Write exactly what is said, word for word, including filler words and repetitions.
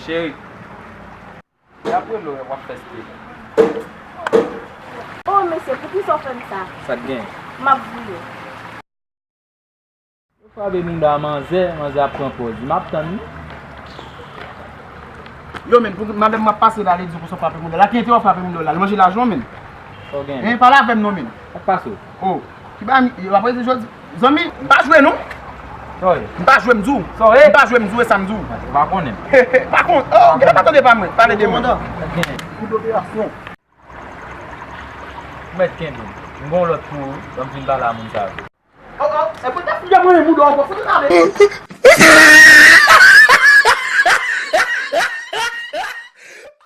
Cheri, y ap rele w, w ap fè style. Oh mesye, poukisa w fè m sa? Sa k gen? M ap vire. Yo frape mouda manzè, manzè ap pran pòz li. M ap tann li. Yo, men, pou madanm m ap pase la, li di w konsa w frape mouda. La ki enterè w frape mouda w la? Li manje lajan w, men. Sa w gen? Hein, pale avè m non, men. Sa k pase w? Oh, ki ba yo ap rele jodi? Zanmi, m pa jwe non. Sa w ye? M pa jwe, m di w. Sa w ye? M pa jwe, m di w, e sa m di w. Ou pa konnen. Pa kont. Oh, gen pa tande pa mwen. Pale de mwen. Sa k gen? Kout operasyon. Ou mèt kenbe m. M gon lòt pou ou, ban m vin pale a moun sa yo. Oh, oh, e poutèt fouye mwen mouda w ankò, fout ou lave.